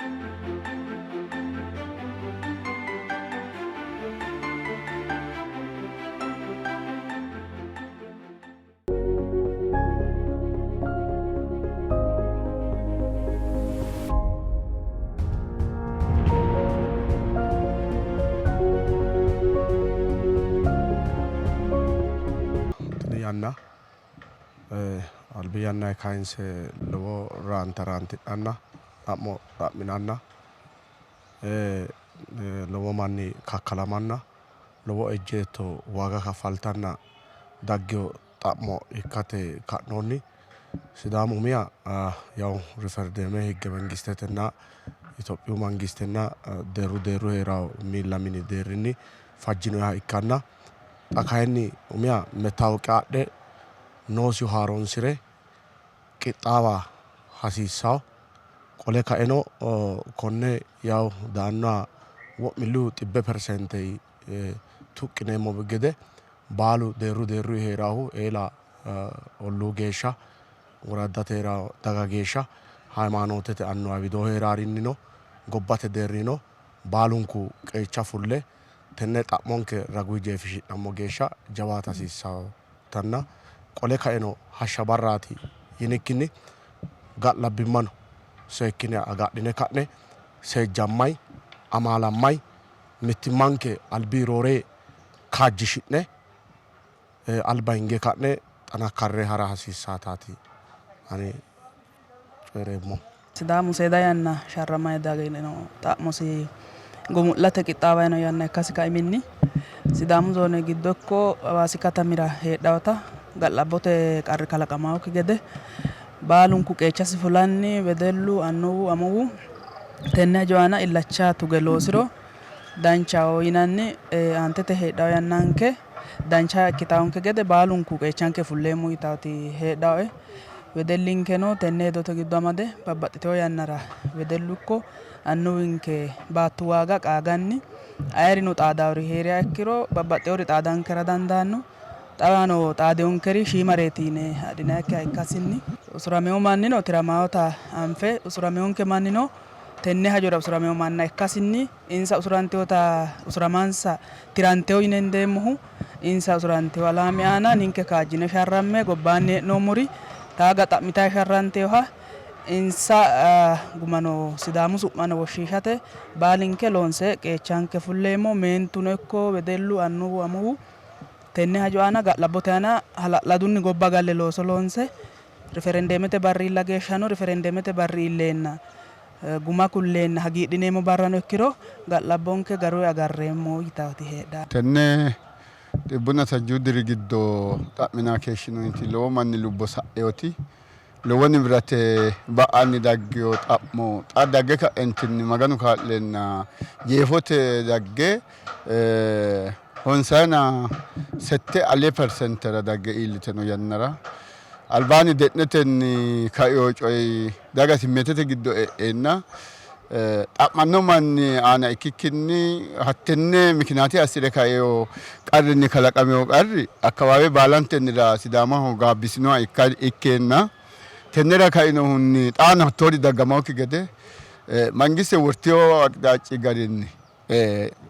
Tini yanna albi yannanni kayinse lowo raanta raantidhanna xa'mo xa'minanna lowo manni kakkalamanna lowo ejjeetto waaga kaffaltanna daggino xa'mo ikkate ka'noonni. Sidaamu umiha yawu riferdeeme higge mangistetenna Itophiyu mangistenna deerru deerru hee'rawo miilla mini deerrinni fajjinoha ikkanna xa kayinni umiha mettaawoqiya adhe noosihu haaroonsi're qixxaawa hasiissawo. Qole kaeno konne yawu daannoha wo'millu xibbe perisente tuqqineemmo gede baalu deerru deerruyi hee'raahu eela olluu geeshsha woraddate hee'rawo daga geeshsha haymaanootete annuwa widoo hee'raarinnino gobbate deerrinnino baalunku qeecha fulle tenne xa'monke raguyi jeefishi'nammo geeshsha jawaata hasiissannotanna qole kaeno hashsha barraati yinikkinni ga'labbimmano seekkine agadhine ka'ne seejjammay, amaalammay, mittimmanke albi roore kaajjishi'ne alba hinge ka'ne xanakkarre hara hasiissaataati ani coyi'reemmohu. Sidaamu seeda yanna sharramanni dagino xa'mosi gumu'late qixxaawanni noo yanna ikkasi kaiminni Sidaamu zoone giddo ikko Hawaasi katamira heedhawota ga'labbote qarri kalaqamannokki gede baalunku qeechasi fulanni wedellu, annuwu, amuwu tenne hajo aana illacha tuge loosiro danchaho yinanni aantete heedhawo yannanke dancha ikkitawonke gede baalunku qeechanke fulleemmo yitawoti heedhawoe. Wedellinkeno tenne hedote giddo amade babbaxxitewo yannara wedellu ikko annuwinke baattu waaga qaaganni ayerino xaadaawori hee'riha ikkiro babbaxxewori xaadankera dandaanno. Xaano xaadinonkeri shiimareeti yine adhinayikkiha ikkasinni usuramewo mannino tiramawota anfe usuramewonke mannino tenne hajora usuramewo manna ikkasinni insa usurantewota usuramansa tirantewo yine hendeemmohu insa usurantewo alaami aana ninke kaajjine sharramme gobbaanni hee'noommori taaga xa'mitayi sharrantewoha insa gumano Sidaamu su'mano woshshiishate baalinke loonse qeechanke fulleemmo. Meentuno ikko wedellu, annuwu, amuwu tenne hajo aana ga'labbote aana hala'ladunni gobba galle looso loonse riferendeemete barri iilla geeshshano riferendeemete barri iilleenna guma kulleenna hagiidhineemmo barrano ikkiro ga'labbonke garunni agarreemmo yitaati heedhanno. Tenne xibbunna sajjuu diri giddo xa'minanni keeshshinoonniti lowo manni lubbo sa'inoti lowo nibirate ba'anni daggino xa'mo xa dagge ka'entinni Maganu kaa'leenna jeefote dagge honsayina sette ale persentera dagge iillitino yannara albaanni de'netenni kaino coyi daga simmeetete giddo e'eenna xa'manno manni aana ikkikkinni hattenne mikinaate assi're kaino qarrinni kalaqamino qarri akkawaawe baalantennira Sidaamaho gaabbisinoha ikkeenna tennera kainohunni xaano hattoori daggamannokki gede mangiste wortino aqixaacci garinni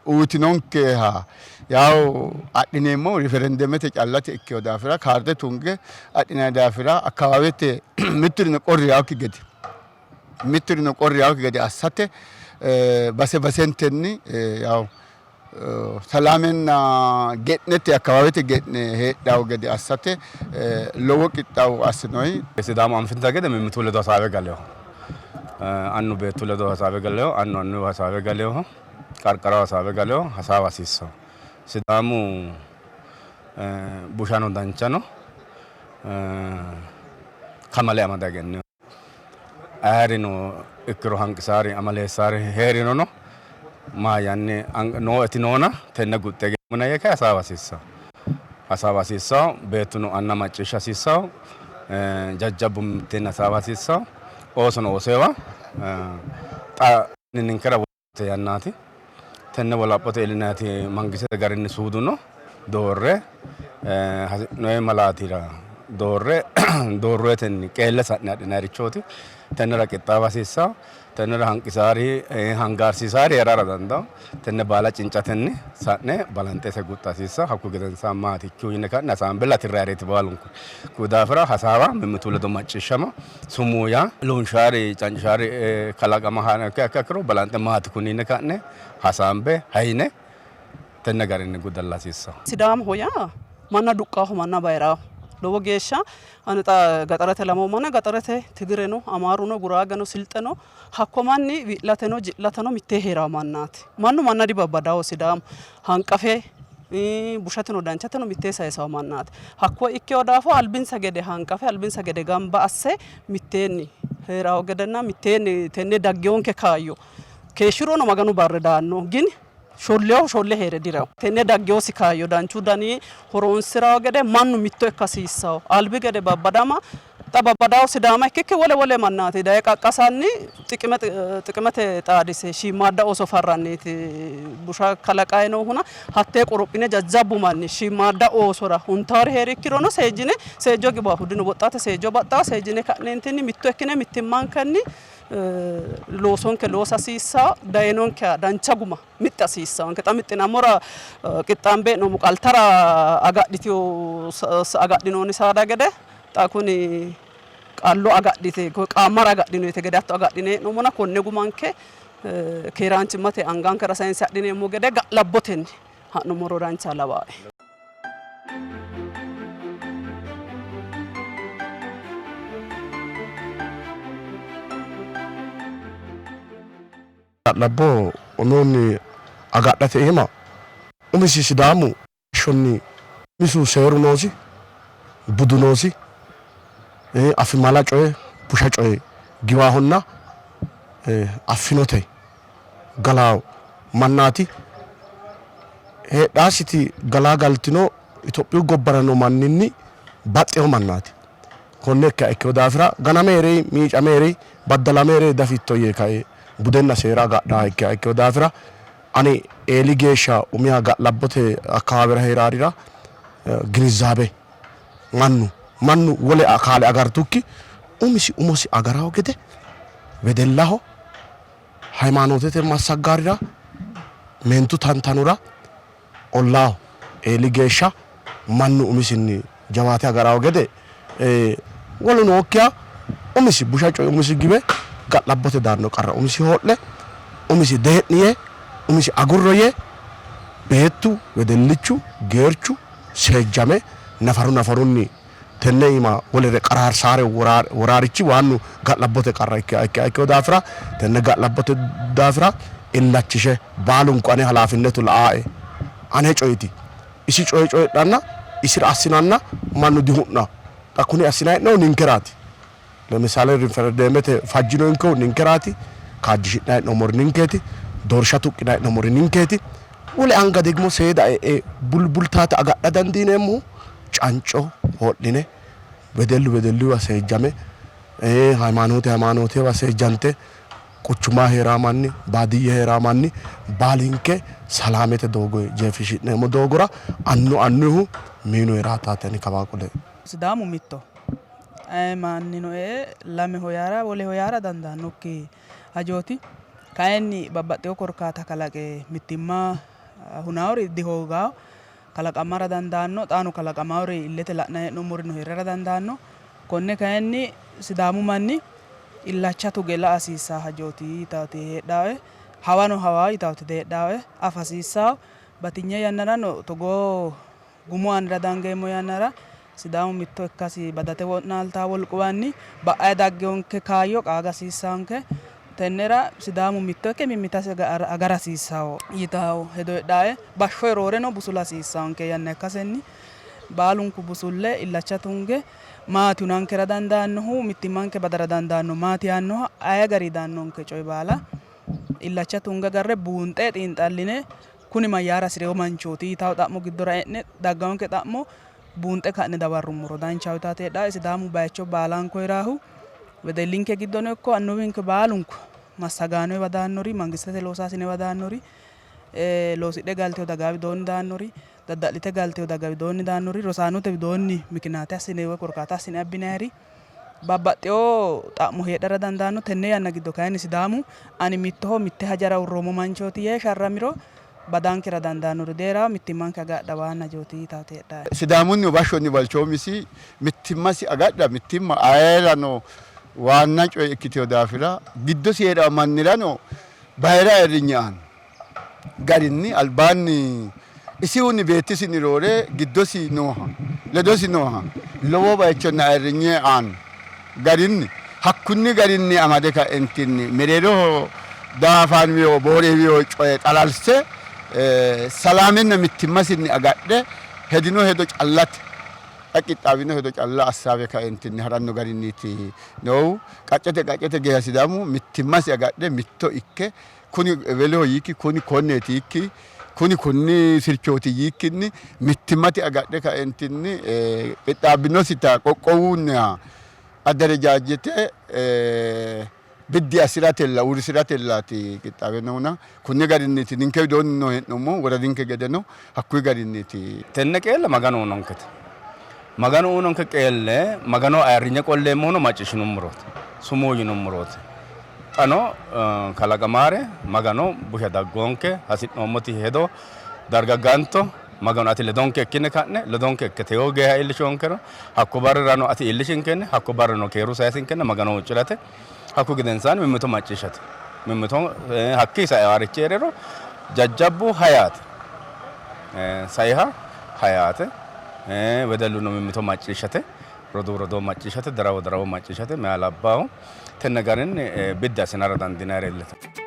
uyitinonkeha yawo adhineemmohu riferendemete callate ikkino daafira kaarde tunge adhinanni daafira akkawaawete mitturino qorri yaannokki gede mitturino qorri yaannokki gede assate base basentenni yawo salaamenna ge'nete akkawaawete ge'ne heedhanno gede assate lowo qixxaawo assinoonni. Sidaamu anfinte gede mimmitu ledo hasaawe galeho. Annu beettu ledo hasaawe galeho, annu annuwa hasaawe galeho, qarqaraho hasaawe galeho, hasaawa hasiissanno. Sidaamu bushano danchano kamale amade egennino. Ayerino ikkiro hanqisaari amaleessaari hee'rirono mahayyanni nooeti noona tenne guxxe egemmona yee kae hasaawa hasiissanno. Hasaawa hasiissanno, beettuno anna macciishsha hasiissanno, jajjabbu mitteenni hasaawa hasiissanno, oosono oosoyiwa. Xa ninkera wolaphote yannaati. Tenne wolaphote iillinanniti mangistete garinni suuduno doorre hasi'noonni malaatira doorre doorroyetenni qeelle sa'ne adhinannirichooti. Tennera qixxaawa hasiissanno. Tennera hanqisaari hangaarsiisaari heerara dandawo. Tenne baala cincatenni sa'ne balanxe ise guxxa hasiissa. Hakku gedensaa maati ikkihu yine ka'ne hasaambe latirrayireeti baalunku. Kuyi daafira hasaawa, mimmitu ledo macciishshama, sumuu yaa, lunshaari cancishaari kalaqama haa'ra ikkiro balanxe maati kuni yine ka'ne hasaambe hayine tenne garinni gudalla hasiissanno. Sidaamaho yaa manna duqqaaho manna bayiraaho. Lowo geeshsha ani xa gaxarete lamoommana gaxarete Tigireno, Amaaruno, Guraageno, Silxeno hakko manni wi'lateno ji'lateno mittee hee'rawo mannaati. Mannu manna dibabbadawo Sidaamu hanqafe bushateno danchateno mittee sayisawo mannaati. Hakko ikkewo daafo albinsa gede hanqafe albinsa gede gamba asse mitteenni hee'rawo gedenna mitteenni tenne daggewonke kaayyo keeshshirono Maganu barri daanno gin sholleeho sholle hee're dirawo. Tenne daggewosi kaayyo danchu dani horoonsi'rawo gede mannu mitto ikka hasiissawo. Albi gede babbadama xa babbadawo Sidaama ikkikki wole wole mannaati daye qaqqasanni xiqime xiqimete xaadise shiimmaadda ooso farranniiti busha kalaqayi noohuna hattee qorophine jajjabbu manni shiimmaadda oosora huntawori heeri ikkirono seejjine seejjo giwahu dino woxxaate seejjo baxxawo seejjine ka'neentinni mitto ikkine mittimmankenni loosonke loosa hasiissawo dayinonkeha dancha guma mixxa hasiissawonke. Xa mixxinammora qixxaambe hee'noommo qaltara agadhitino agadhinoonni saada gede xa kuni qallo agadhite qaammara agadhinoyite gede hatto agadhine hee'noommona konne gumanke keeraanchimmate angankera sayinse adhineemmo gede ga'labbotenni ha'nummoro dancha lawaae. Ga'labbo umihunni agadhate iima umisi Sidaamu gashshonni umisihu seeru noosi, budu noosi, afimala coye busha coye giwaahonna affinote galaawo mannaati. Heedhaasiti galaa galtino Itophiyu gobbara noo manninni baxxino mannaati. Konne ikkiha ikkino daafira ganame hee'rei, miicame hee'rei, baddalame hee'rei dafitto yee kae budenna seera agadhannoha ikkiha ikkino daafira ani eeli geeshsha umiha ga'labbote akkawaawera hee'raarira ginizaabe mannu mannu wole akaale agartukki umisi umosi agarawo gede wedellaho, haymaanootete massaggaarira, meentu tantanora, ollaaho eeli geeshsha mannu umisinni jawaate agarawo gede wolu nookkiha umisi busha coye umisi giwe ga'labbote daanno qarra umisi hoo'le umisi dee'ni yee umisi agurro yee beettu wedellichu geerchu seejjame nafaru nafarunni tenne iima wolere qaraarsaare woraarichi waannu ga'labbote qarra ikkiha ikkino daafira tenne ga'labbote daafira illachishe baalunku ane halaafinnetu la'aae ane coyiti isi coye coyidhanna isira assinanna mannu dihu'na xa kuni assinanni hee'nohu ninkeraati. Lemisaale riferendemete fajjinonkehu ninkeraati, kaajjishi'nanni hee'noommori ninkeeti, doorsha tuqqinanni hee'noommori ninkeeti. Wole anga degimo seeda e'e bulbultaata agadha dandiineemmohu canco hoo'line wedellu wedelluwa seejjame haymaanoote haymaanootewa seejjante quchumaa hee'raa manni baadiyye hee'raa manni baalinke salaamete doogo jeefishi'neemmo doogora annu annuhu miinu hee'raataati ani kawaa qole. Sidaamu mitto aye mannino ee lameho yaara woleho yaara dandaannokki hajooti. Kayinni babbaxxewo korkaata kalaqe mittimma hunaawori dihoogawo kalaqamara dandaanno. Xaano kalaqamaawori illete la'nanni hee'noommorino hee'rara dandaanno. Konne kayinni Sidaamu manni illacha tuge la'a hasiissaa hajooti yitaawoti heedhaawe. Hawano hawaa yitaawoti diheedhaawe. Afa hasiissaawo. Batinye yannarano togoo gumu aanira dangeemmo yannara Sidaamu mitto ikkasi badate wo'naaltaa wolquwanni ba'ayi daggewonke kaayyo qaaga hasiissaanke. Tennera Sidaamu mitto ikke mimmitasi agara hasiissawo yitawo hedo heedhaae. Bashshoyi rooreno busula hasiissaanke yanna ikkasenni baalunku busulle illacha tunge maati hunankera dandaannohu mittimmanke badara dandaanno maati yaannoha aye gari daannonke coyi baala illacha tunge agarre buunxe xiinxalline kuni mayyaara hasi'reyo manchooti yitawo xa'mo giddora e'ne daggawonke xa'mo buunxe ka'ne dawarrummoro danchaho yitaati heedhaae. Sidaamu bayicho baalanko heeraahu wedellinke giddono ikko annuwinke baalunku massagaanoyiwa daannori, mangistete loosaasinewa daannori, loosidhe galteyo daga widoonni daannori, dadda'lite galteyo daga widoonni daannori, rosaanote widoonni mikinaate assine woy korkaata assine abbinayiri Babbaxxewo xa'mo heedhara dandaanno. Tenne yanna giddo kayinni Sidaamu ani mittoho mitte hajara uurroommo manchooti yee sharramiro badankera dandaannori dihee'ranno. Mittimmanke agadha waanna hajooti yitaati heedhae. Sidaamunnihu bashshonni balchoomisi mittimmasi agadha mittimma ayeerano waanna coye ikkitino daafira giddosi hee'ranno mannirano bayira ayirrinye aanno garinni albaanni isihunni beettisinni roore giddosi nooha ledosi nooha lowo bayichonna ayirrinye aanno garinni hakkunni garinni amade kaentinni mereeroho daafanwiyo boorewiyo coye xalalse salaamenna mittimmasinni agadhe hedino hedo callate xa qixxaawino hedo calla assaawe kaentinni haranno garinniiti noohu. Qaccete qaccete geeshsha Sidaamu mittimmasi agadhe mitto ikke kuni eweliho yiikki kuni konneeti yiikki kuni konni sirchooti yiikkinni mittimmate agadhe kaentinni qixxaabbinosita qoqqowunniha adderejaajete biddi assi'ratella uurrisi'ratellaati qixxaawe noohuna konni garinniiti ninke widoonnino hee'noommohu woradinke gedeno hakkuyi garinniiti. Tenne qeelle Maganu uyinonkete. Maganu uyinonke qeelle Maganoho ayirrinye qolleemmohuno macciishshinummorooti, sumuu yinummorooti. Xano kalaqamaare Magano busha daggoonke, hasi'noommoti hedo darga ganto, Maganu ati ledonke ikkine ka'ne ledonke ikke teyo geeha iillishonkero hakko barrirano ati iillishinkenne hakko barrano keeru sayisinkenna Magano huucci'rate hakku gedensaanni mimmito macciishshate mimmito hakkii sae hee'riro jajjabbu hayaate saiha hayaate wedelluno mimmito macciishshate roduu rodoo macciishshate darawo darawo macciishshate meyaa labbaahu tenne garinni biddi assinara dandiinayire illete.